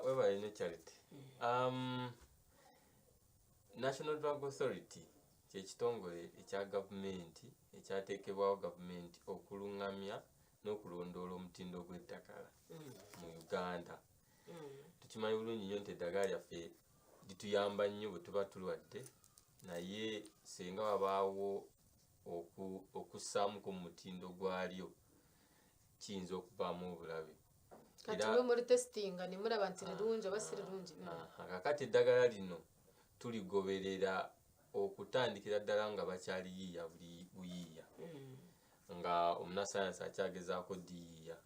Webale nnyo, Charity. National Drug Authority kyekitongole ekya gavumenti ekyateekebwawo gavumenti okuluŋŋamya n'okulondoola omutindo gw'eddagala mu Uganda. Tukimanyi bulungi nnyo nti eddagala lyaffe lituyamba nnyo bwe tuba tulwadde, naye singa wabaawo okussaamuko mu mutindo gwalyo, kiyinza okuvaamu obulabe. Kati mwe muri testinga nemuraba nti rirungi oba si rirungi. Aha, kakati eddagala lino tuligoberera okutandikira ddala nga bakyaliyiiya buli buyiiya, nga omunasayansi akyagezaako diyiiya.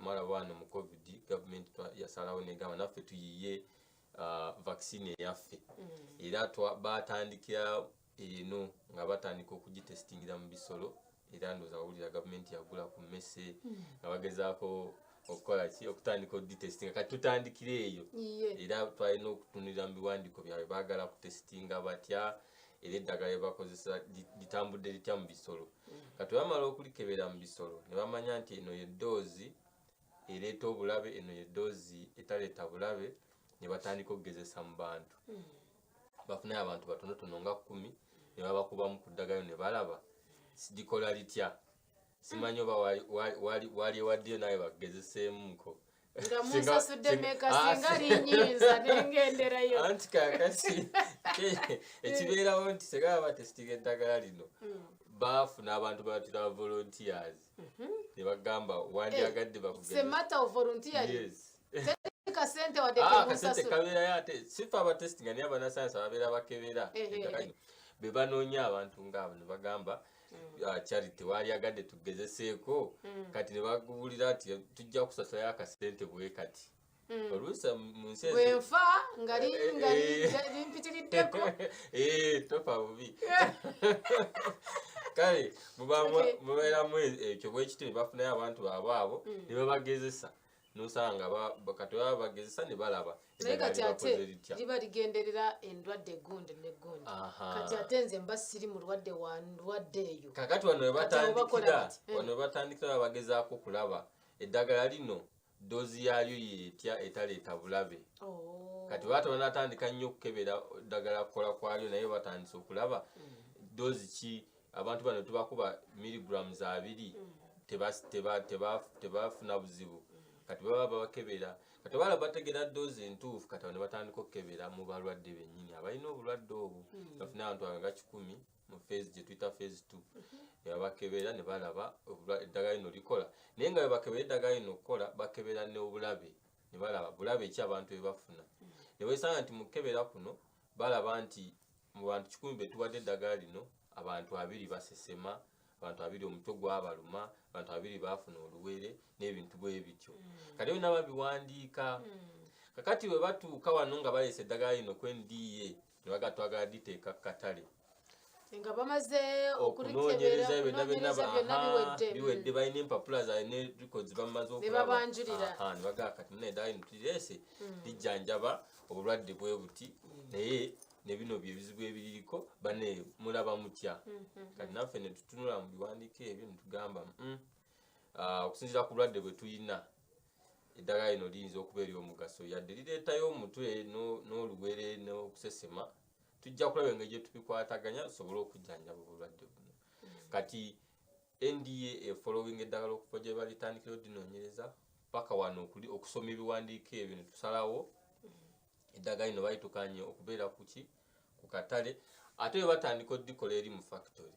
Mwalaba wano mu COVID, gavumenti yasalawo negamba naffe tuyiye vaccine eyaffe, era batandikira eno nga batandika okugitestingira mu bisolo. Era ndowooza wawulira gavumenti yagula ku mmese nga bagezaako okukola ki, okutandika oditestinga. Kati tutandikira eyo. Era twalina okutunulira mu biwandiiko byabwe, baagala kutestinga batya, era eddagala lyebakozesa litambudde litya mu bisolo. Kati bamala okulikebera mu bisolo ne bamanya nti eno ye doozi ereeta obulabe, eno ye doozi etaleeta bulabe, ne batandika okugezesa mu bantu. Bafunayo abantu batonotono nga 10 ne babakubamu ku ddagala ne balaba likola litya. Simanyi oba wali ewaddeyo nawe bakugezeseemuko. Nga munsasudde meka? Singa linyiiza nengenderayo. Anti kakati ekibeerawo nti senga batesitinga eddagala lino, baafuna abantu batira volunteers ne bagamba wandyagadde It's a matter of volunteering? Yes. Kasente wadde Ah, kasente kemunsasula. Kabeerayo, ate sife abatestinga, naye abanasayansi ababeera bakebera eddagala lino be banoonya abantu ngaabo ne bagamba, "Ah, Charity, waalyagadde tugezeseeko?" Kati ne bakubuulira nti tujja kusasulayo akasente bwe kati. Oluusi mu nsi Bwenfa nga nga limpitiriddeko. Tofa bubi. Kale mubeeramu ekyo bwekityo, ne bafunayo abantu baabwe abo ne babagezesa, nosanga kati baba bagezesa ne balaba Naye eddagala kati ate libakoze litya. Liba ligenderera endwadde egundi negundi. Kati ate nze mba siri mulwadde wa ndwadde eyo. Kakati wano we Kati abo bakola batandikira bati. Wano we batandikira babagezaako kulaba eddagala lino doozi yaalyo yeetya etaleeta bulabe. Kati baba tebanatandika nnyo okukebera ddagala kukola kwalyo, naye batandise okulaba doozi ki abantu bano tubakuba milligrams 20 tebafuna buzibu. Kati baba babakebera, kati bala bategera doozi entuufu. Kati awo ne batandika okukebera mu balwadde bennyini abalina obulwadde obwo. Bafuna abantu nga 100 mu phase gye tuyita phase 2, ne babakebera ne balaba eddagala lino likola. Naye nga bwe bakebera eddagala lino okukola, bakebera n'obulabe ne balaba bulabe ki abantu bwe bafuna. Ne wesanga nti mu kukebera kuno balaba nti mu bantu 100 be tuwadde eddagala lino, abantu 20 basesema, abantu 20 omutwe gwabaluma, abantu 20 baafuna oluwere n'ebintu bwe bityo. Kati byonna babiwandiika. Kakati bwe batuuka wano nga baleese eddagala lino ku NDA ne baga twagala liteeka ku katale, Nga bamaze okunoonyereza byonna byonna, okulikebera, okunoonyereza byonna biwedde. Biwedde, balina empapula zaabwe ne records bamaze Ne okulaba. babanjulira. Aha, ne bagamba kati muna eddagala lino tulireese, lijjanjaba obulwadde bwe buti, naye ne bino byebizibu ebiririko, bane mulaba mutya? Kati naffe ne tutunula mu biwandiiko ebyo ne tugamba, okusinziira ku bulwadde bwe tulina, eddagala lino liyinza okuba ery'omugaso yadde lireetayo omutwe n'oluwere n'okusesema. Tujja kulaba engeri gye tubikwataganya tusobole okujjanjaba obulwadde buno. Kati NDA efollowing eddagala okuva gye balitandikira odinoonyereza paka wano okusoma ebiwandiiko ebyo ne tusalawo eddagala lino balitukanye okubeera kuki ku katale. Ate bwe batandika odikola eri mu factory,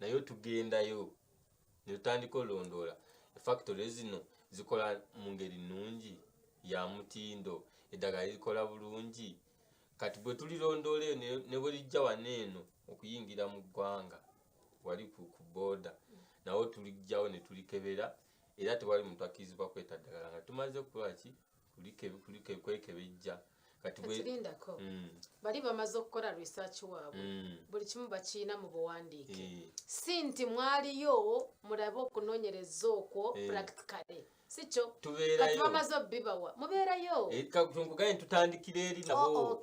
naye tugendayo ne tutandika olondoola factory zino zikola mu ngeri nnungi ya mutindo, eddagala likola bulungi. Kati bwe tulirondoola eyo ne bwe lijja wano eno okuyingira mu ggwanga wali ku booda, nawo tulijjawo ne tulikebera. Era tewali muntu akkirizibwa kweta ddagala nga tumaze kukola ki, kwekebejja. Kati Katirindako. Bali bamaze okukola research waabwe, buli kimu bakiina mu buwandiike. Si nti mwaliyo mulabe okunoonyereza okwo practically? Si kyo? Kati bamaze obbibawa, mubeerayo? Nkugaye tutandikira eri nabo.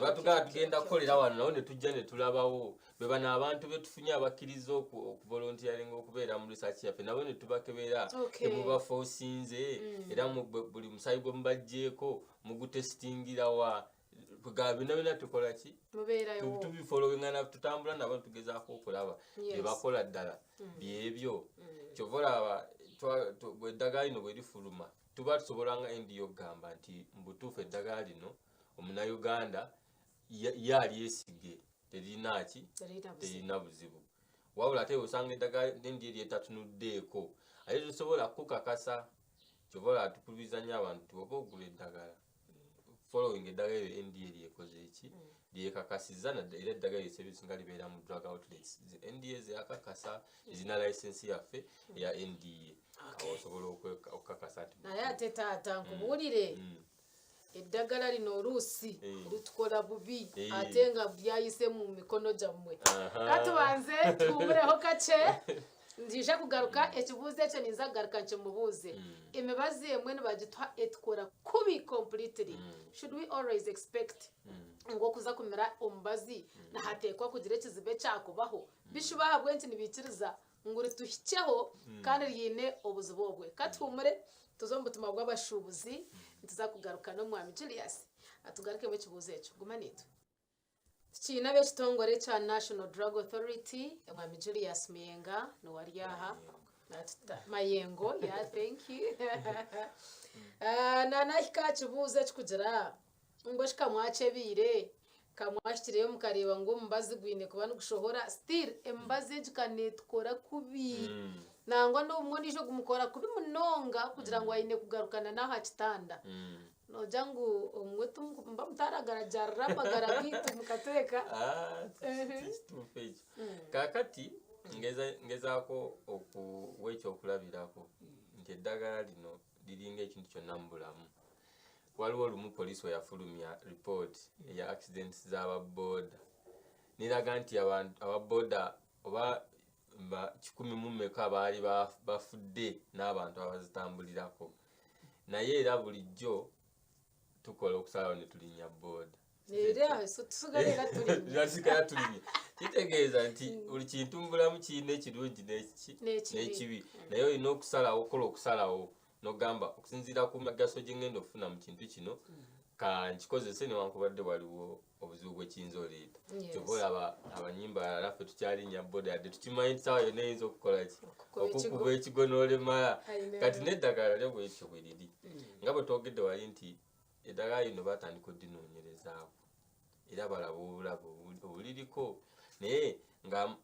Batugamba tugenda kukolera wano, nabo ne tujja ne tulabawo. Be bano abantu betufunye abakkiriza okuvolunteeringa okubeera mu research yaffe, nabo ne tubakebera, temubaforcinze, era buli musaayi gwe mubaggyeeko mugutestingira wa. Byonna byonna tukola ki? Tubifollowinga, tutambula nabo, tugezaako okulaba bye bakola ddala byebyo. Kyova olaba eddagala lino bwe lifuluma, tuba tusobola nga NDA okugamba nti mu butuufu eddagala lino omunnayuganda ye alyesige, terina ki? Terina buzibu. Wabula ate osanga eddagala NDA lyetatunuddeeko, ate tusobola kukakasa. Kyova olaba tukubiriza nnyo abantu nti oba ogula eddagala, following eddagala eryo NDA lyekoze ki, lyekakasizza. Era eddagala eryo ebisinga libeera mu drug outlets NDA zeyakakasa, ezina license yaffe eya NDA, awo osobola okukakasa nti. Naye ate taata, nkubuulire, eddagala lino oluusi litukola bubi, ate nga lyayise mu mikono gyammwe. Katubanze tuwumuleho kakye, ndija kugaruka ekibuuzo ekyo, ninza kugaruka nkimubuuze. Emibazi emwe nibagituha etukora kubi completely. Should we always expect ngu okuza kumira omubazi nahateekwa kugira ekizibu ekyakubaho? Bishuba ahabw'enki nibiikiriza ngu rituhikyeho kandi ryine obuzibu obwe? Katuhumure, tuze omu butumwa bw'abashuubuzi, nituza kugaruka n'omwami Julius atugarukemu ekibuuzo ekyo. Guma niitwe. Tukiine ab'ekitongore kya National Drug Authority, omwami Julius Muyenga niwe aha. Mayengo, yeah, thank you. Nanahika aha kibuuzo ekikugira ngu ekikamwakyebiire, kamwashikireyo mukareeba ngu omubazi gwine kuba nigushohora, still emibazi egi kaneetukora kubi, nangwa n'obumwe ondiijo gumukora kubi munonga kugira ngu aine kugarukana n'aha kitanda. Nogira ngu omwe mba mutaragarajarira amagara gaitu mukateeka? Kituufu ekyo. Kaakati ngezaako okuwa ekyokulabirako nti eddagala lino liringa ekintu kyonna mu bulamu. Waliwo olumu poliisi we yafulumya report eya accidents z'ababooda, neraga nti ababooda oba 100 mu mmeka baali bafudde n'abantu abazitambulirako, naye era bulijjo tukola okusalawo ne tulinnya booda. Era tusigala tulinnya. Kitegeeza nti buli kintu mu bulamu kirina ekirungi n'ekibi, naye olina okusalawo, okukola okusalawo nogamba okusinziira ku magaso gye ngenda okufuna mu kintu kino, kankikozese newankubadde waliwo obuzibu bwekiyinza oleeta. Kyova olaba abanyimba naffe tukyalinnya boda, yadde tukimanyi nti saawa yonna eyinza okukola ki, okukuba ekigo n'olemala. Kati n'eddagala lyo bwekyo bwe riri, nga bwe twogedde wali nti eddagala lino batandika oddinoonyerezaako era balaba obulabe obuliriko, naye nga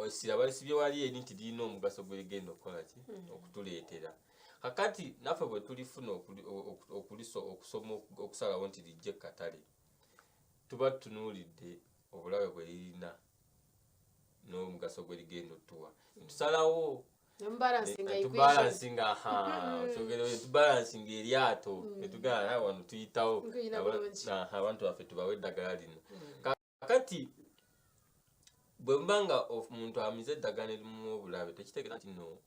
essira balisibye wali eri nti lirina omugaso gwerigenda okukola ki, okutuleetera. Kakati naffe bwe tulifuna okusoma okusalawo nti lijje katale, tuba tutunuulidde obulabe bwe lirina n'omugaso gwe ligenda otuwa, tusalawo tubalancinga eryato, netugamba wano tuyitawo, abantu baffe tubawe eddagala lino. Kakati bwe muba nga omuntu amize eddagala nerimuwa obulabe, tekitegeeza nti no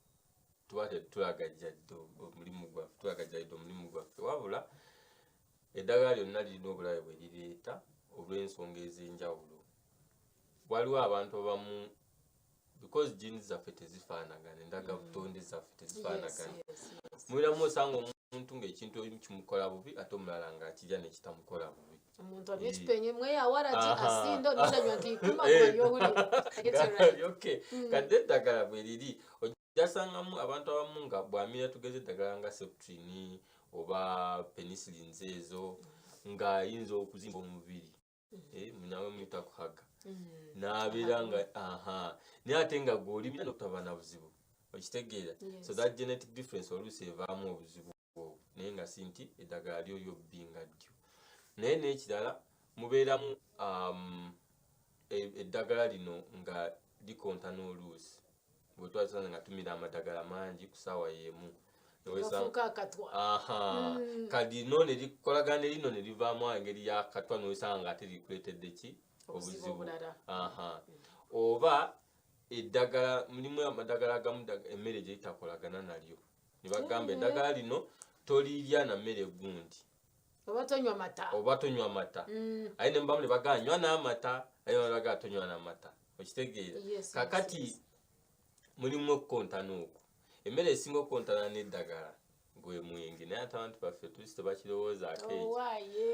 tuba tetulagajjadde omulimu gwaffe, tulagajjalidde omulimu gwaffe. Wabula eddagala lyonna lirina obulabe bwe lireeta olw'ensonga ez'enjawulo. Waliwo abantu abamu, because genes zaffe tezifaanagana, endagabutonde zaffe tezifaanagana, mubeeramu osanga omuntu ng'ekintu ekimu kimukola bubi, ate omulala ng'akirya nekitamukola bubi. Omuntu anywa ecupa emwe yawaragi asinda, ondiijo anywa nkaikumi aguma. Okay, kati eddagala bwe riri, ojjasangamu abantu abamu nga bw'amira, tugeze eddagala nga Septrin oba penicillins ezo, ng'ayinza okuzimba omubiri, nawe muyita kuhaga, n'abeera nga aha, naye ate nga gw'olimira nokutaba na buzibu, okitegeera? So that genetic difference oluusi evaamu obuzibu obwo, naye nga si nti eddagala lyoyo bbi nga ddyo. Naye n'ekirala, mubeeramu eddagala lino nga likontana oluusi bwe twasanga nga tumira amadagala mangi ku ssaawa y'emu. Aha, kati no ne likolagana ne lino ne livaamu engeri yakatwa, nowesanga nga ate likuleetedde ki, obuzibu. Aha, oba eddagala, mulimu amadagala agamu emmere gye litakolagana nalyo. Ne bagamba eddagala lino tolirya na mmere gundi. Oba tonywa mata. Oba tonywa mata. Aye ne mbamu ne bagamba nywa n'amata, aye ne bagamba tonywa n'amata. Okitegeera? Kakati mulimu okukontana okwo. Emmere esinga okukontana n'eddagala gwe mwenge, naye ate abantu baffe tusi tebakirowoozaako ekyo.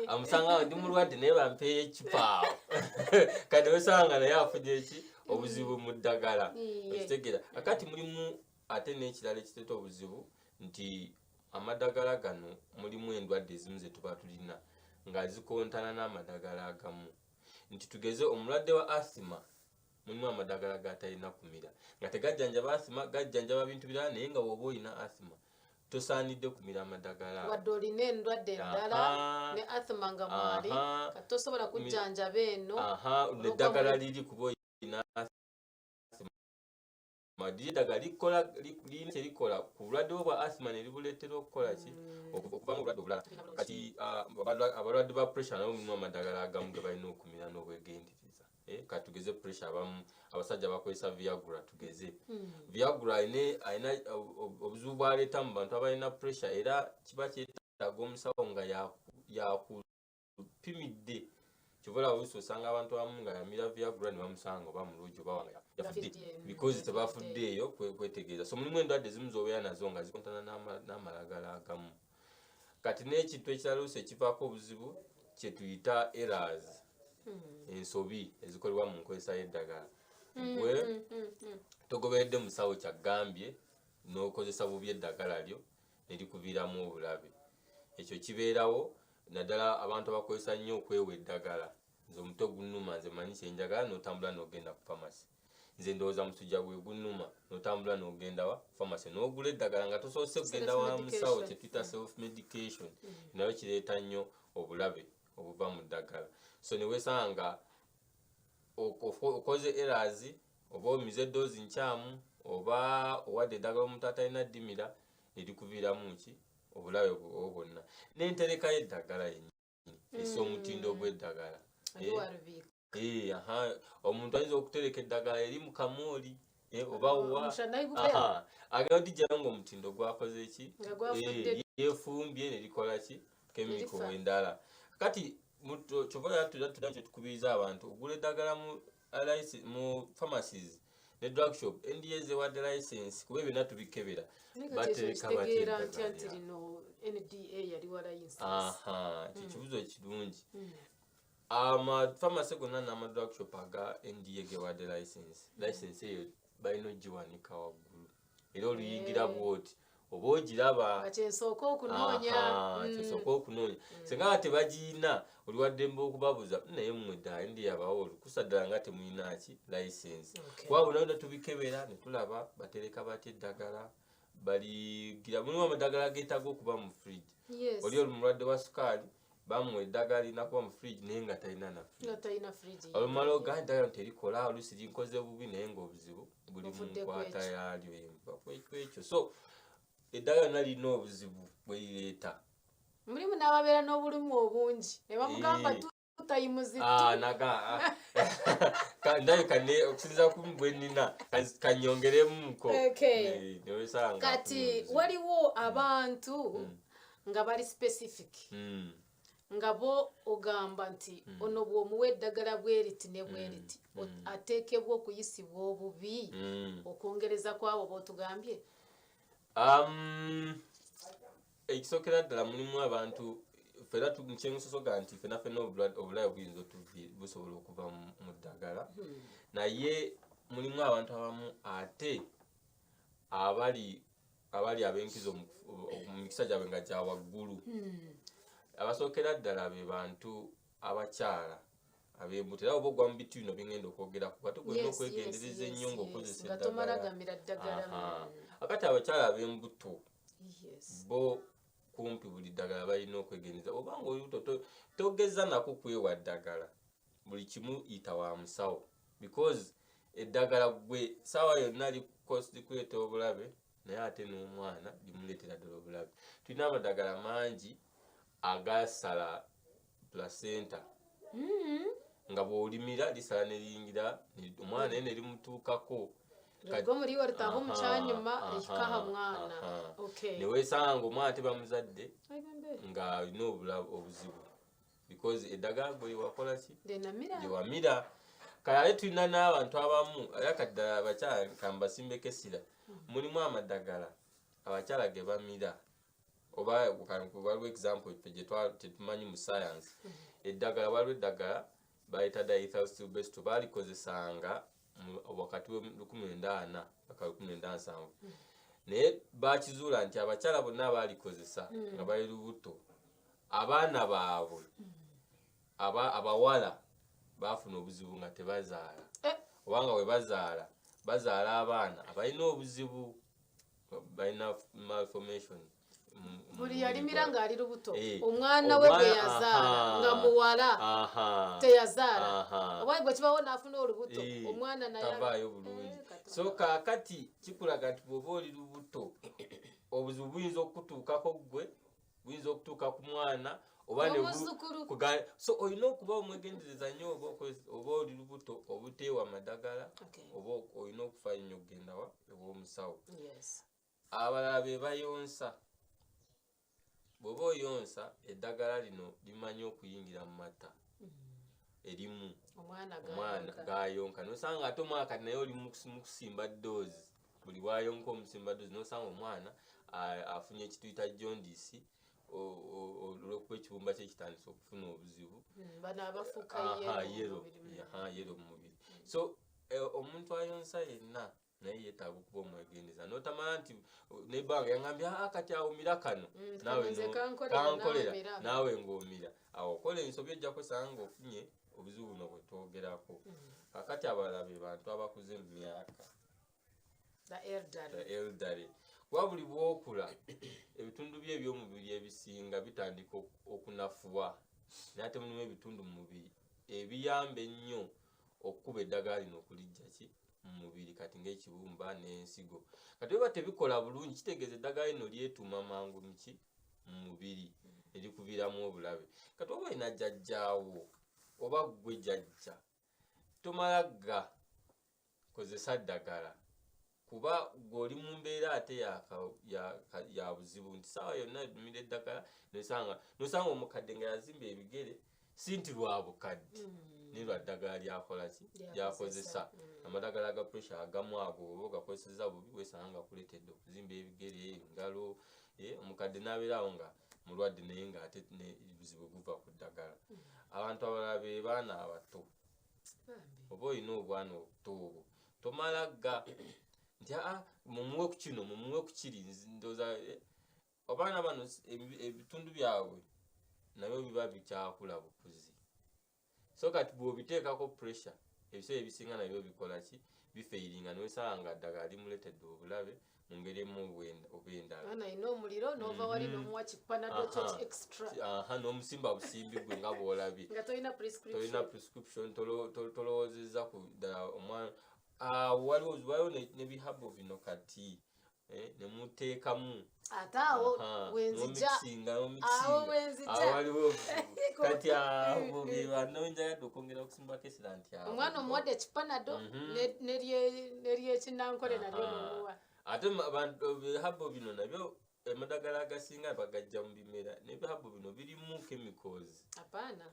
Amusanga ndi mulwadde naye bampeeyo eccupa awo. Kati osanga naye afunye eki obuzibu mu ddagala. Okitegeera? Kakati mulimu ate n'ekirala ekiteeta obuzibu nti amadagala gano mulimu endwadde ezimu ze tuba tulina nga zikontana n'amadagala agamu. Nti tugeze omulwadde wa asthma mulimu amadagala g'atalina kumira nga tegajjanjaba asthma, gajjanjaba bintu birala, naye nga bw'oba olina asthma tosaanidde kumira amadagala. Wadde olina endwadde endala ne asthma nga mwali, kati tosobola kujjanjaba eno. Eddagala liri kuba olina asthma. Eddagala likola lirina kye likola ku bulwadde bwo bwa asthma ne libuleetera okukola ki? Okuva mu bulwadde obulala. Kati abalwadde ba pressure nabo mulimu amadagala agamu ge balina okumira n'obwegendereza. Kati tugeze pressure abamu abasajja bakozesa Viagra tugeze. Viagra alina obuzibu bw'aleeta mu bantu abalina pressure, era kiba kyetaaga omusawo nga yakupimidde. Kyova olaba oluusi osanga abantu abamu nga yamira Viagra ne bamusanga oba mulungi oba nga yafudde because tebafuddeeyo kwetegereza. So mulimu endwadde ezimu z'obeera nazo nga zikontana n'amalagala agamu. Kati n'ekintu ekirala oluusi ekivaako obuzibu kye tuyita errors, ensobi ezikolebwa mu nkozesa y'eddagala. Gwe togoberedde musawo kyagambye n'okozesa bubi eddagala lyo ne likuviiramu obulabe. Ekyo kibeerawo naddala abantu abakozesa nnyo okwewa eddagala. Nze omutwe gunnuma, nze mmanyi kye njagala, n'otambula n'ogenda ku pharmacy. Nze ndowooza musujja gwe gunnuma, n'otambula n'ogenda wa pharmacy n'ogula eddagala nga tosoose kugenda wa musawo, kye tuyita self medication. Nayo kireeta nnyo obulabe obuva mu ddagala. So ne weesanga okoze errors, oba omize doozi nkyamu, oba owadde eddagala omuntu atalina ddimira ne likuviiramu ki obulabe obwo bwonna. N'entereka y'eddagala yennyini essa omutindo gw'eddagala. Omuntu ayinza okutereka eddagala eri mu kamooli oba wa agenda odigyayo ng'omutindo gwakoze ki, yeefumbye ne likola ki chemical endala. Kati kyova olaba tukubiriza abantu ogula eddagala mu pharmacies ne drug shop, NDA zewadde license, kuba byonna tubikebera. Batereka batya nti lino NDA yaliwa license? Ekyo kibuuzo kirungi. Amapharmacy gonna n'ama drug shop aga NDA gewadde license, license eyo balina ogiwanika waggulu era oluyingira bw'oti oba ogiraba. Kyensooka okunoonya. Kyensooka okunoonya. Singa tebagiyina oli waddembe okubabuuza, naye mmwe ddala NDA abawa olukusa ddala nga temulina ki license? Kuba bonna bonna tubikebera ne tulaba batereka batya eddagala, baligira mulimu amadagala ageetaaga okuba mu fridge. Oli omulwadde wa sukaali bamuwa eddagala lirina kuba mu fridge naye nga talina na fridge. Olumala ogamba eddagala terikola, oluusi linkoze bubi, naye ng'obuzibu buli mu nkwata yaalyo ekyo. So eddagala lyonna lirina obuzibu bwe lireeta. Mulimu n'ababeera n'obulimu obungi ne bamugamba tutayimuzitu. Ndabika okusinziira ku bwe nnina kanyongeremuko. Kati waliwo abantu nga bali specific, nga bo ogamba nti ono bw'omuwa eddagala bweriti ne bweriti ateekebwa okuyisibwa obubi, okwongereza kwabo b'otugambye? Ekisookera ddala mulimu abantu fena kyensosoga nti fena fena obulabe buyinza busobola okuva mu ddagala, naye mulimu abantu abamu ate abali ab'enkizo mu mikisa gyabwe nga gya waggulu. Abasookera ddala be bantu abakyala ab'embuto, era oba ogwa mu biti bino bingenda okwogera kuba tugenda okwegendereza ennyo ng'okozesa eddagala. Akati abakyala ab'embuto bo kumpi buli ddagala balina okwegendereza. Obanga olubuto togeza nako kwewa ddagala, buli kimu yita wa musawo, because eddagala gwe ssaawa yonna likuleetera obulabe, naye ate n'omwana limuleetera ddala obulabe. Tulina amadagala mangi agasala placenta, nga bw'olimira lisala ne liyingira omwana naye ne limutuukako. Ubwo muri we rutaho mu cyanyuma rikaha mwana. Okay. Newesanga omwana tebamuzadde nga alina obuzibu because eddagala gwe wakola ki lyewamira. Kale ate tulina n'abantu abamu era kati ddala abakyala kambasimbeko essira, mulimu amaddagala abakyala ge bamira oba waliwo example ffe gye tetumanyi mu science. Eddagala, waliwo eddagala bayita diethylstilbestrol, baalikozesanga wakati we 1940 paka 1970, naye bakizuula nti abakyala bonna abaalikozesa nga bali lubuto, abaana baabwe abawala bafuna obuzibu nga tebazaala, obanga bwe bazaala bazaala abaana abalina obuzibu, balina malformation. Buli yalimira ng'ali lubuto, omwana we bwe yazaala nga muwala teyazaala, oba bwe kibawo n'afuna olubuto omwana naye tavaayo bulungi. So kaakati kikulaga nti bw'oba oli lubuto obuzibu buyinza okutuukako ggwe, buyinza okutuuka ku mwana oba so olina okuba omwegendereza nnyo oba oli lubuto obuteewa amadagala, oba olina okufa nnyo okugenda wa ew'omusawo. Abalala be bayonsa, bw'oba oyonsa eddagala lino limanyi okuyingira mu mata erimu omwana gayonka, nosanga ate omwana kati naye oli mu kusimba doozi, buli bwayonka omusimba doozi nosanga omwana afunye ekituyita jaundice olw'okuba ekibumba kye kitandise okufuna obuzibu, yero mu mubiri. So omuntu ayonsa yenna naye yeetaaga okuba omwegendereza, n'otamanya nti nebbanga yangambye kati awumira kano kankolera naawe ng'omira, awo okola ensobi ojja kwesanga ng'ofunye obuzibu buno bwe twogerako. Kakati abalala be bantu abakuze mu myaka, the elderly, kuba buli bw'okula ebitundu bye eby'omubiri ebisinga bitandika okunafuwa, naye ate mulimu ebitundu mu mubiri ebiyamba ennyo okukuba eddagala lino okulijja ki mu mubiri, kati ng'ekibumba n'ensigo. Kati bwe tebikola bulungi kitegeeza eddagala lino lyetuuma mangu muki mu mubiri erikuviiramu obulabe. Kati oba olina jjajjaawo oba ggwe jjajja, tomala ga kozesa ddagala kuba ggwe oli mu mbeera ate ya buzibu nti ssaawa yonna mmira eddagala nosanga omukadde nga yazimba ebigere si nti lwa bukadde naye lwa ddagala lyakola ki lyakozesa. Amadagala ga pressure agamu ago oba ogakozesezza bubi weesanga nga akuleetedde okuzimba ebigere, engalo, omukadde n'abeera awo nga mulwadde naye ng'ate obuzibu buva ku ddagala. Abantu abalala be baana abato, oba olina obwana obuto obwo tomala ga nti mumuwe ku kino mumuwe ku kiri, ndowooza abaana bano ebitundu byabwe nabyo biba bikyakula bukuzi. So kati bw'obiteekako pressure ebiseera ebisinga nabyo bikola ki bifeiringa, nowesanga nga ddagala limuleetedde obulabe mu ngeri emu oba endala. Mwana alina omuliro n'ova wali n'omuwa kipanado kyo extra, n'omusimba busimbi gwe nga bw'olabye nga tolina prescription, tolina prescription, tolowoozezza ku ddala omwana. Waliwo ne bihabo bino kati ne muteekamu ate awo wenzija, awo wenzija waliwo kati abo be banonjagadde okwongera okusimbako essira nti omwana omuwadde ekipanado neryekinnankole nalyo n'omuwa. Ate bihabo bino nabyo amadagala agasinga bagajja mu bimera, n'ebihabo bino birimu chemicals. Apaana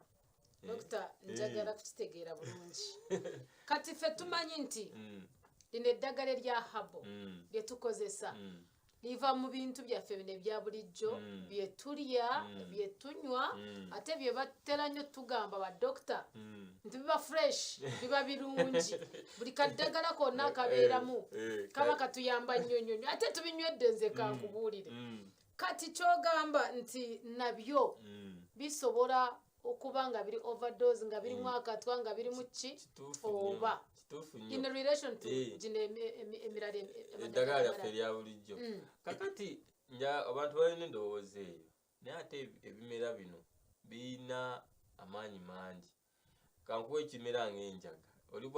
Dokita, njagala kukitegeera bulungi. Kati ffe tumanyi nti lino eddagala erya habo lye tukozesa liva mu bintu byaffe bino ebya bulijjo bye tulya, bye tunywa, ate bye batera nnyo tugamba ba dokita nti biba fresh, biba birungi, buli kaddagala konna akabeeramu kaba katuyamba nnyo nnyo nnyo, ate tubinywedde nze kankubuulire. Kati kyogamba nti nabyo bisobola okuba nga biri overdose, nga birimu akatwa, nga birimu ki oba in relation to gino emirala eddagala lyaffe erya bulijjo. Kakati abantu balina endowooza eyo, naye ate ebimera bino birina amaanyi mangi. Kankuwa ekimera ng'enjaga, oli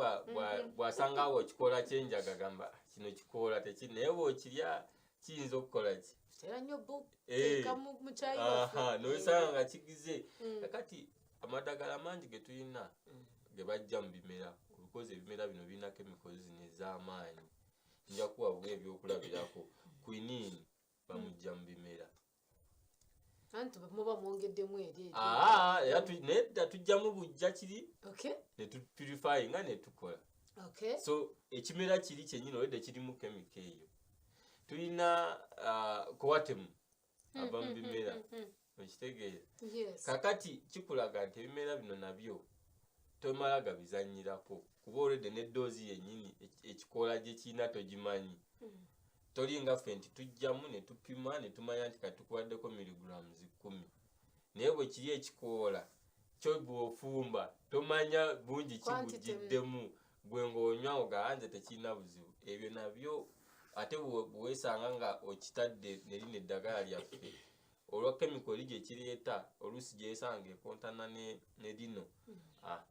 bw'asangawo ekikoola ky'enjaga gamba kino kikoola tekiri, naye bw'okirya kiyinza okukola ki? Kitera nnyo teeka mu kyayi waffe. N'osanga nga kigize. Kakati amadagala mangi ge tulina ge bajja mu bimera, because ebimera bino birina chemicals zino ez'amaanyi. Nja kuwa bwe ebyokulabirako. Quinine bamujja mu bimera. Anti muba mwongeddemu eri. Nedda tujjamu bujja kiri. Okay. Ne tupurify nga ne tukola. Okay. So ekimera kiri kyennyini olwedde kirimu chemical eyo. Tulina coartem ava mu bimera. Okitegeera? Yes. Kakati kikulaga nti ebimera bino nabyo tomala gabizannyirako kuba olwedde ne doozi yennyini ekikoola gye kirina togimanyi. Tolinga ffe nti tujjamu ne tupima ne tumanya nti kati tukuwaddeko milligrams 10. Naye bwe kiri ekikoola kyo bw'ofumba tomanya bungi kibugiddemu, gwe ng'onywa ogamba nze tekirina buzibu. Ebyo nabyo ate bw'weesanga nga okitadde ne lino eddagala lyaffe olwa chemical eri gye kireeta oluusi gy'esanga ekontana ne lino,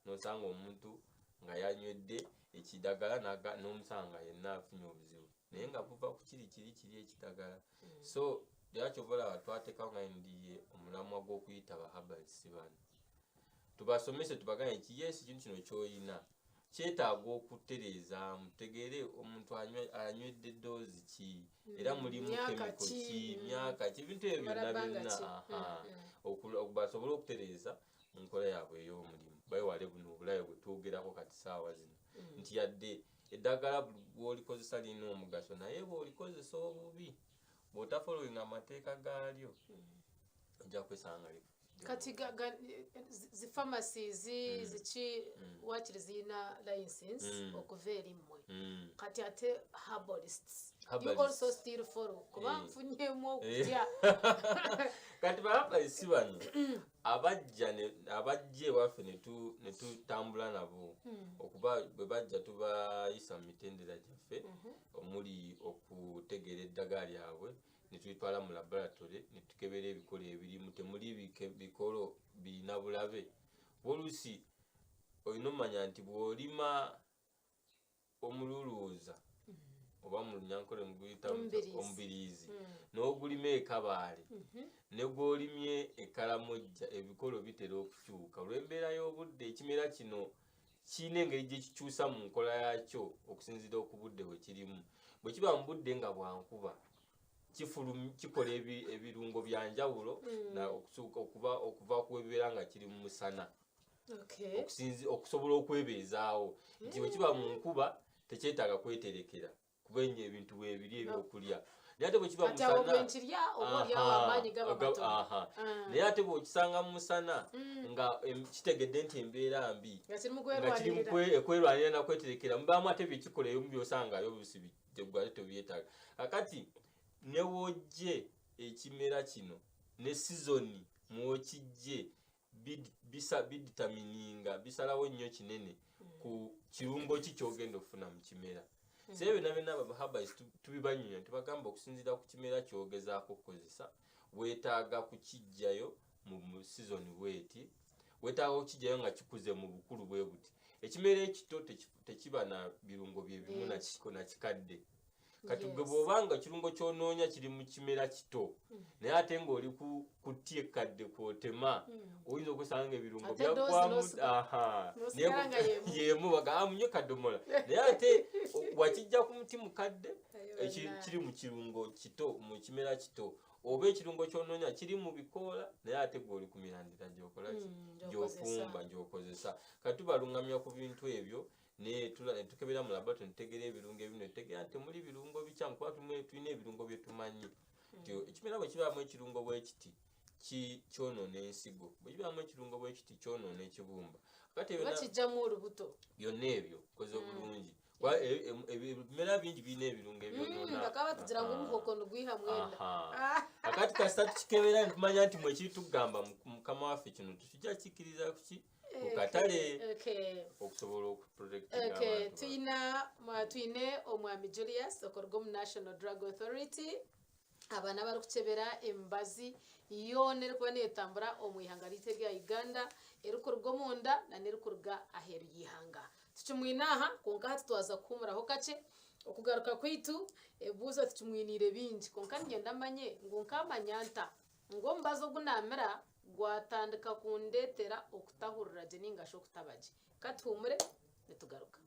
n'osanga omuntu nga yanywedde ekidagala n'omusanga yenna afunye obuzibu naye nga buva ku kiri kiri kiri ekidagala. So era kyova olaba twateekawo nga NDA omulamwa gw'okuyita ba herbalists bano tubasomese tubagambe nti yes ekintu kino ky'olina kyetaaga okutereezaamu, tutegeere omuntu anywedde doozi ki era mulimu chemical ki, myaka ki, ebintu ebyo byonna byonna basobole okutereeza mu nkola yaabwe ey'omulimu beewale buno obulabe bwe twogerako kati ssaawa zino nti yadde eddagala bw'olikozesa lirina omugaso naye bw'olikozesa obubi bw'otafollowinga amateeka gaalyo ojja kwesanga kati zi pharmacies ziki wakiri zirina license okuva eri mmwe. Kati ate herbalists you also still follow kuba nfunyemu okutya. Kati ba herbalists bano abajja ewaffe ne tutambula nabo okuba bwe bajja tubayisa mu mitendera gyaffe omuli okutegeera eddagala lyabwe ne tulitwala mu laboratory ne tukebera ebikolo ebirimu temuli bikolo birina bulabe. Oluusi olina omanya nti bw'olima omululuuza oba mu Lunyankole muguyita omubiriizi n'ogulima ekabaale ne gw'olimye ekalamojja ebikolo bitera okukyuka olw'embeera y'obudde. Ekimera kino kirina engeri gye kikyusa mu nkola yakyo okusinziira ku budde bwe kirimu. Bwe kiba mu budde nga bwa nkuba kikola ebirungo bya njawulo okuva ku ebibeera nga kiri mu musana okusobola okwebeezaawo nti bwe kiba mu nkuba tekyetaaga kweterekera kuba ennyo ebintu bwebiri ebyokulya. Naye ate bwe kiba mu musana naye ate bw'okisanga mu musana nga kitegedde nti embeera mbi nga kiri mu kwerwanira nakweterekera mubaamu ate byekikola ebimu by'osangayo obusi ate tobyetaaga. Kakati ne w'ojje ekimera kino ne sizoni mw'okijje biditamininga bisalawo nnyo kinene ku kirungo ki ky'ogenda okufuna mu kimera. So ebyo byonna byonna ba herbalists tubibannyonnyola tubagamba okusinziira ku kimera ky'ogezaako okukozesa weetaaga kukiggyayo mu sizoni bw'eti, weetaaga okukiggyayo nga kikuze mu bukulu bwe buti. Ekimera ekito tekiba na birungo bye bimu na kikadde. Kati gwe bw'obanga ekirungo ky'onoonya kiri mu kimera kito naye ate ng'oli ku tti ekkadde kw'otema oyinza okusanga ng'ebirungo byaggwamu y'emu bagamba munywe kadomola naye ate wakijja ku muti mukadde kiri mu kirungo kito mu kimera kito oba ekirungo ky'onoonya kiri mu bikoola naye ate gwe oli ku mirandira gy'okola ki gy'ofumba gy'okozesa. Kati tubalungamya ku bintu ebyo ne tukebera mu laboratory ne tutegeera ebirungo ebimu ne tutegeera nti temuli birungo bikyamu kuba tulina ebirungo bye tumanyi nti ekimera bwe kibaamu ekirungo bwe kiti kyonoona ensigo, bwe kibaamu ekirungo bwe kiti kyonoona ekibumba. Kati kijjamu olubuto byonna ebyo koze bulungi ebimera bingi birina ebirungo ebyonoona. Bakaba tugira ngu omuhoko nigwiha mwenda. Kakati kasita tukikebera ne tumanya nti mwe kiri tugamba mukama waffe kino tetujja kikkiriza kuki ku katale okusobola okuprotectinga abantu. Twine omwami Julius okuruga omu National Drug Authority abaana barikukyebera emibazi yoona erikuba neetambura omu ihanga ryaitu erya Uganda erikuruga omunda n'erikuruga aheeru y'ihanga. Tukimwine aha kwonka hati twaza kuhumuraho kakye okugaruka kwaitu ebibuuzo tukimwiniire bingi kwonka niinyenda manye ngu nkamanya nta ngu omubazi ogu naamira gwatandika kundetera okutahurira gye ninga shi okutaba gye. Katuhumure nitugaruka.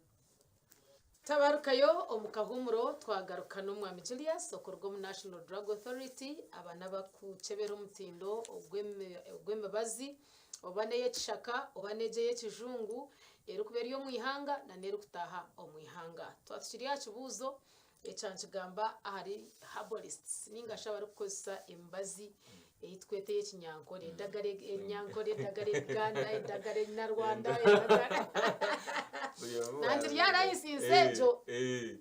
Tabarukayo omukahumuro twagaruka n'omwami Julius okorwa mu National Drug Authority abana bakuchebera omutindo ogw'emibazi oba n'eyekishaka oba n'eyekijungu erikuba eri omwihanga na n'erikutaha omwihanga. Twatukiri aha kibuuzo ekyankigamba ahari herbalists ninga shi abarikukozesa emibazi eyitwete y'ekinyankore, eddagala enyankore, eddagala Uganda, eddagala Enyarwanda, eddagala nanti lya license egyo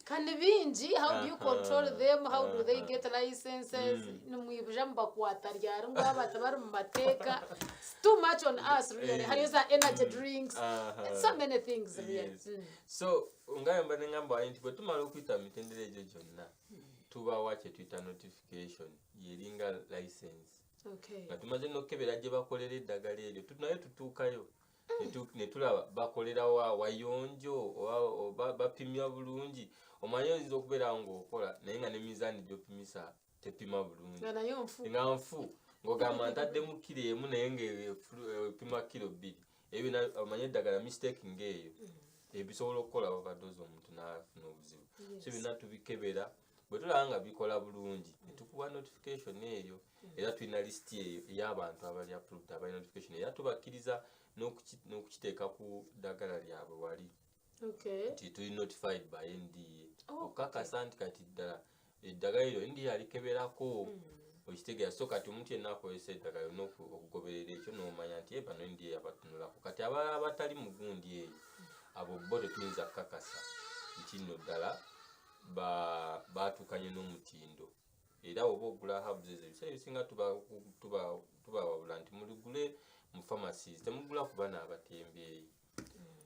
kandi bingi. How do you control them? How do they get licenses? Nimwibuja mubakwata ryari ngu abantu bari mu mateeka? It's too much on us, really. Hariyo za energy drinks, so many things, really. Yes. So nga mba nengamba nti bwe tumala okuyita mu mitendera egyo gyonna, tubawa kye tuyita notification, yeringa license. Nga tumaze n'okukebera gye bakolera eddagala eryo, naye tutuukayo ne tulaba bakolera wa, wayonjo oba bapimya bulungi. Omanyi oyinza okubeera ng'okola naye nga ne mizaani gy'opimisa tepima bulungi, nga nayo nfu, nga nfu, ng'ogamba ntaddemu kiro 1 naye ng'epima kiro 2. Ebyo omanyi eddagala mistake ng'eyo ebisobola okukola overdose, omuntu n'afuna obuzibu. So byonna tubikebera, bwe tulaba nga bikola bulungi ne tukuwa notification eyo. Era tulina lisiti eyo ey'abantu abali approved, abali notification, era tubakkiriza n'okukiteeka ku ddagala lyabwe wali nti tuli notified by NDA, okukakasa nti kati ddala eddagala eryo NDA alikeberako, okitegeera. So kati omuntu yenna akozesa eddagala olina okugoberera ekyo n'omanya nti bano NDA yabatunulako. Kati abalala abatali mu gundi eyo, abo bo tetuyinza kukakasa nti nno ddala batuukanye n'omutindo. Era oba ogula herbs ezo, ebiseera ebisinga tubawabula nti muligule mu pharmacies, temugula ku bano abatembeeyi.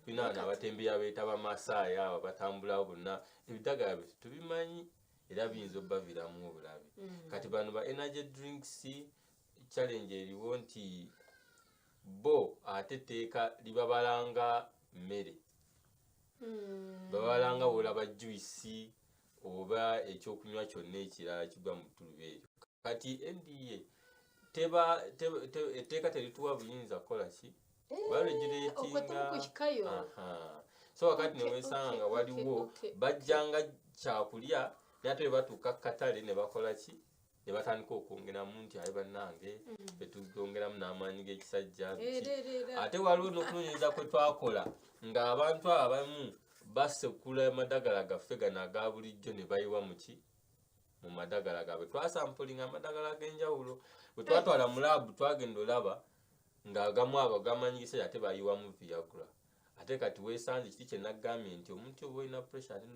Tulina bano abatembeeyi abeeyita Bamasaaya, abo batambula bonna, ebiddagala bye tubimanyi era biyinza obbaviiramu obulabe. Kati bano ba energy drinks, challenge eriwo nti bo ate etteeka libabalanga mmere, babalanga bw'olaba juice oba ekyokunywa kyonna ekirala kigwa mu ttuluba eryo. Kati NDA etteeka terituwa buyinza kukola ki, baregulatinga. So wakati newesanga nga waliwo bajjanga kyakulya, naye ate bwe batuuka ku katale ne bakola ki, ne batandika okwongeramu nti aye bannange betugongeramu n'amaanyi g'ekisajja biki. Ate waliwo n'okunoonyereza kwe twakola ng'abantu abamu basekula amadagala gaffe gano aga bulijjo ne bayiwa muki mu madagala gaabwe. Twasampulinga amadagala ag'enjawulo, bwe twatwala mu laabu twagenda olaba ng'agamu ago agamanyi gisajja ate bayiwamu Viagra. Ate kati weesanze kiti kye nagambye nti omuntu oba olina pressure ate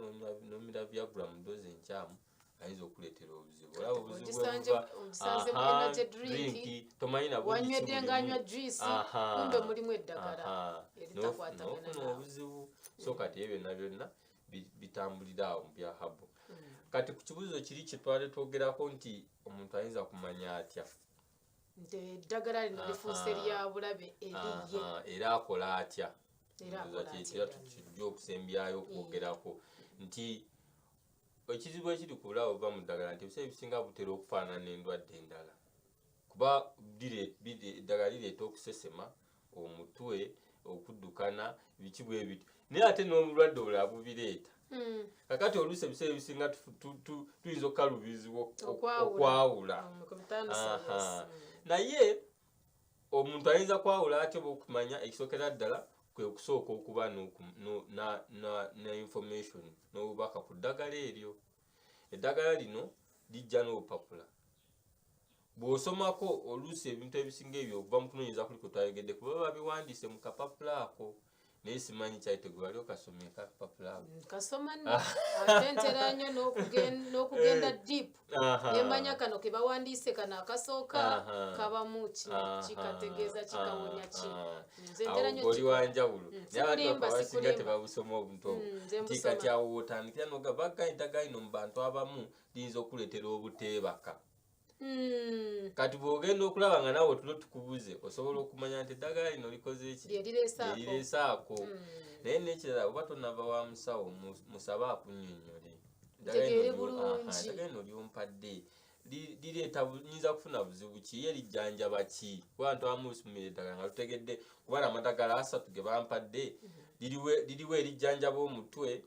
n'omira Viagra mu doozi enkyamu ayinza okuleetera obuzibu. Olaba obuzibu bwe buva Ogisanze mu energy drink, drink, tomanyi na bungi wanywedde ki ng'anywa bulimu. juice, kumbe mulimu eddagala eritakwatagana n'ofuna naawe. obuzibu. So kati ebyo byonna byonna bitambulira awo mu bya herbal. Kati ku kibuuzo kiri kye twali twogerako nti omuntu ayinza kumanya atya nti eddagala lino lifuuse lya bulabe eri ye? Era akola atya? Era Ndowooza akola atya kyekira ddala? Tukijja okusembyayo okwogerako nti ekizibu ekiri ku bulabe obuva mu ddagala nti ebiseera ebisinga butera okufaanana endwadde endala, kuba eddagala lireeta okusesema, omutwe okuddukana, biki bwe bityo, naye ate n'obulwadde obulala bubireeta. Kakati oluusi ebiseera ebisinga tuyinza okukalubizibwa Okwawula. okwawula. Ku bitandisa, yes. Naye omuntu ayinza kwawula atya oba okumanya? Ekisookera ddala kwe kusooka okuba na information n'obubaka ku ddagala eryo. Eddagala lino lijja n'obupapula, bw'osomako oluusi ebintu ebisinga ebyo okuva mu kunoonyereza kuli kwe twayogedde kuba babiwandiise mu kapapula ako, naye simanyi kyali wali okasomye kapapula ako. Kasoma nno, ate ntera nnyo n'okugenda deep nemanya kano ke bawandiise, kano akasooka kabamu kino, kikategeeza kikawonya ki. Nze ntera Awo nnyo oli kikola. wanjawulo, naye abantu Sikulimba, abasinga sikulimba. tebabusoma obuntu obwo. Nze Nti mbusoma. kati awo wotandikira noga bagga eddagala lino mu bantu abamu liyinza okuleetera obuteebaka. Kati bw'ogenda okulaba nga naawe otulo tukubuze, osobola okumanya nti eddagala lino likoze ki, Lye lireese ako. Lye lireese ako. Naye n'ekirala, oba tonava wa musawo, musabe akunnyonnyole. Eddagala Ntegeere lino bulungi. Eddagala lino lyompadde lireeta nyinza kufuna buzibu ki, ye lijjanjaba ki? Kuba abantu abamu lusumira eddagala nga lutegedde kuba n'amadagala 3 ge bampadde, liriwo erijjanjaba omutwe.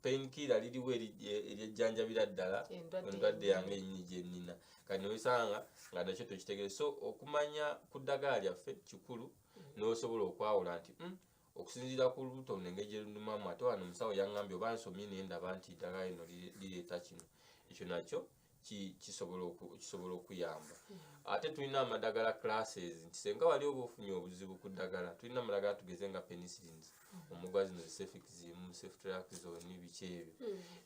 Painkiller liriwo eryejjanjabira ddala endwadde yange ennyini gye nnina. Kati newesanga nga nakyo tokitegeere. So okumanya ku ddagala lyaffe kikulu, n'osobola okwawula nti okusinziira ku lubuto luno engeri gye lunumamu, ate wano omusawo yaŋŋambye oba nsomye ne ndaba nti eddagala lino lireeta kino, ekyo nakyo kisobola okuyamba. Ate tulina amadagala classes, nti senga wali oba ofunye obuzibu ku ddagala, tulina amadagala tugeze nga penicillins, omugwa zino cefixime, ceftriaxone, biki ebyo,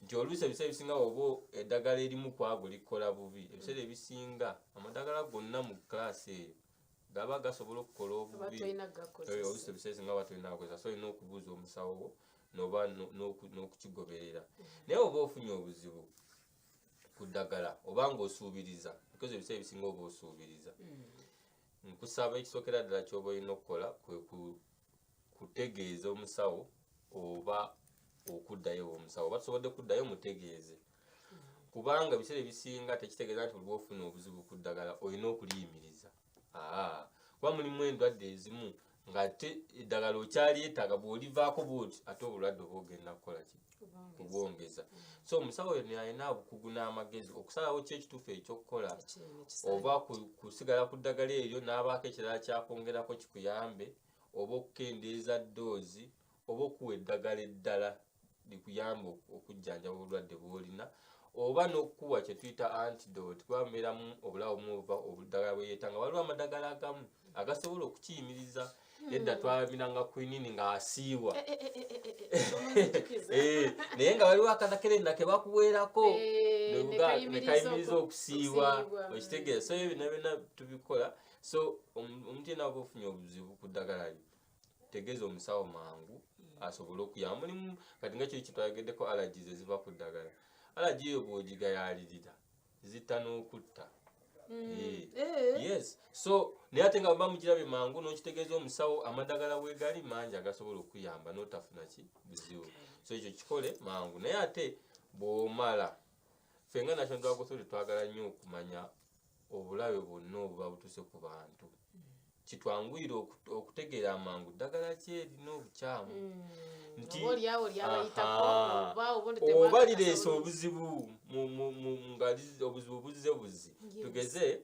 nti oluusi ebiseera ebisinga oba eddagala erimu kwago likola bubi, ebiseera ebisinga amadagala gonna mu class eyo gaba gasobola okukola obubi. Oluusi ebiseera ebisinga oba tolina gakozesa, so olina okubuuza omusawo wo noba n'okukigoberera. Naye oba ofunye obuzibu ku ddagala oba ng'osuubiriza, because ebiseera ebisinga oba osuubiriza, nkusaba ekisookera ddala ky'oba olina okukola kwe kutegeeza omusawo oba okuddayo omusawo, oba tusobodde kuddayo mutegeeze, kubanga ebiseera ebisinga tekitegeeza nti buli lw'ofuna obuzibu ku ddagala olina okuliyimiriza. Kuba mulimu endwadde ezimu ng'ate eddagala okyalyetaaga, bw'olivaako bw'oti ate obulwadde oba ogenda kukola ki? Kubwongeza. So omusawo ono alina obukugu n'amagezi okusalawo ki ekituufu ekyokukola, oba kusigala ku ddagala eryo n'abaako ekirala kyakwongerako kikuyambe, oba okukendeeza ddoozi, oba okuwa eddagala eddala likuyambe okujjanjaba obulwadde bw'olina, oba n'okukuwa kye tuyita antidote, kuba mubeeramu obulawo muva obuddagala bwe yeetanga. Waliwo amadagala agamu agasobola okukiyimiriza. Edda twamiranga quinine ng'asiiwa, naye nga waliwo akanakerenda ke bakuweerako ne kayimiriza okusiiwa, okitegeera. So ebyo byonna byonna tubikola. So omuntu yenna aba ofunye obuzibu ku ddagala lyo, tegeeza omusawo mangu asobole okuyamba. Mulimu kati nga kiri kyetwayogeddeko, allergies eziva ku ddagala. Allergy eyo bw'ogigayaalirira zitta n'okutta. Yes, so naye ate nga baba mugirabye mangu n'okitegeeza omusawo, amadagala weegali mangi agasobola okuyamba n'otafuna ki buzibu. So ekyo kikole mangu. Naye ate bw'omala, ffe nga National Drug Authority twagala nnyo okumanya obulabe bwonna obuba butuuse ku bantu, kitwanguyire okutegeera amangu ddagala ki erina obukyamu, nti oba lireese obuzibu nga obuzibu buzze buzi. Tugeze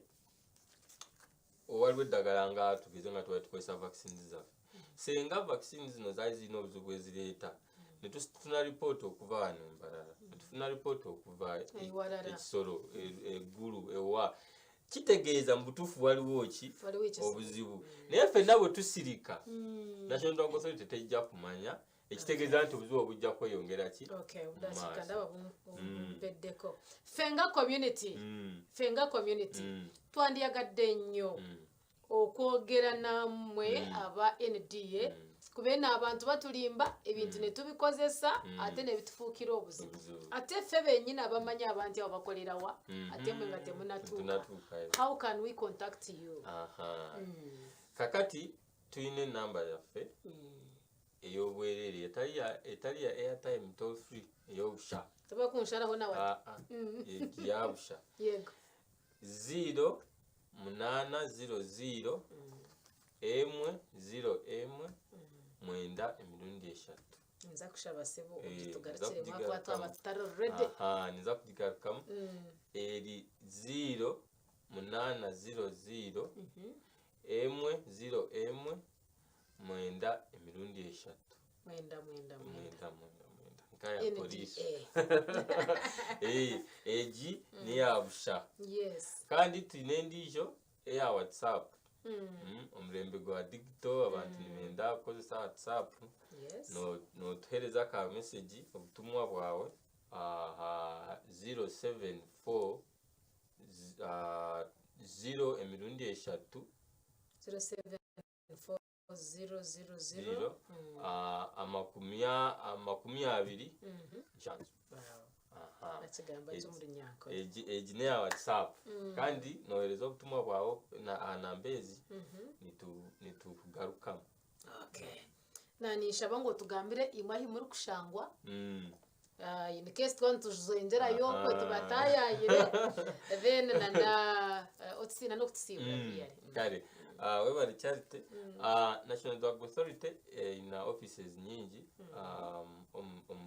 owaliwo eddagala nga tugeze nga twali tukozesa vaccines zaffe, senga vaccines zino zaali zirina obuzibu bwezireeta, ne tufuna ripooti okuva wano Mbarara, ne tufuna ripooti okuva ekisolo eggulu ewa, kitegeeza mu butuufu waliwo ki obuzibu. Naye ffenna bwe tusirika, National Drug Authority tejja kumanya, ekitegeeza nti obuzibu obujja kweyongera ki. Mpeddeko. Ffe nga community twandiyagadde nnyo okwogera nammwe aba NDA, kubena abantu batulimba ebintu ne tubikozesa ate ne bitufuukira obuzibu, ate ffe bennyini abamanyi abantu abo bakolerawa, ate mwe nga temunatuuka. How can we contact you? Kakati tulina enamba yaffe ey'obwereere etali ya airtime, toll free, ey'obusha. Tebakunsharaho nawe. Yabusha. Yego. 0800 1 0 1 9 emirundi 3. Nza kushaba sebo tugarukire mwaka twaba tutari ready. Niza kugigarukamu. Eri 0800 1 0 1 9 emirundi 3. 9 9 9. 9 9 9 nkaya polisi. Egi niyabusha. Kandi tulina endiijo eya WhatsApp. Omurembe gwa digital, abantu nibenda kukozesa WhatsApp. Notuhereza aka message, obutumwa bwawe aha 074 0 emirundi 3. 074 0 0 0. 20 7. Egi neya WhatsApp, kandi nohereza obutumwa bwawe aha namba ezi, nitukugarukamu. Nanishaba ngo tugambire imwe ahi muri kushangwa, in case twaba tuzongerayo kwe tubatayayire, then nana otusina n'okutusiibura. Kare. Webale Charity. National Drug Authority erina offices nyingi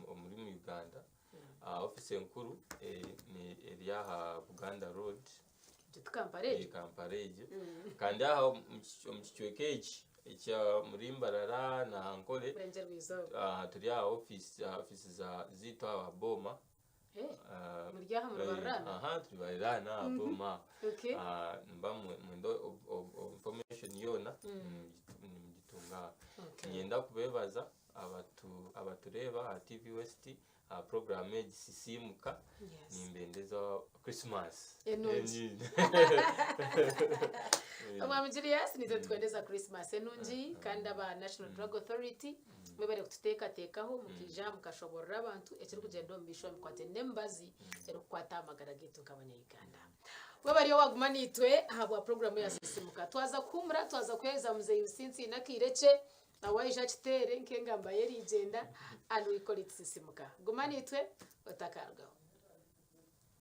omuri mu Uganda. Office enkuru ni eri aha Buganda Road. Kampala egyo. Kampala egyo. Kandi aha omu kicweka eki ekya muri Mbarara na Ankole, turi aha office za ziitu aha Boma. Muri aha muri Bararana? Aha, turi Bararana aha Boma. Mba mwenda information yoona nimugitunga. Niinyenda kubeebaza abatureeba aha TV West aha program egi Sisiimuka. Nimbendeza Christmas enungi. Omwami Julius, nitwe tukwendeza Christmas enungi, kandi aba National Drug Authority mwebare kututeekateekaho mukiija mukashoborera abantu ekirikugyenda omu maisho mukwate n'emibazi erikukwata amagara gaitu nk'abanya-Uganda. Webare waguma niitwe ahabwa programu ya Sisiimuka. Twaza kuhumura, twaza kuheereza muzeeyi Businsi n'akaire kye awaija akitere nk'engamba ye erigyenda, and we call it Sisiimuka. Guma niitwe otakarugaho.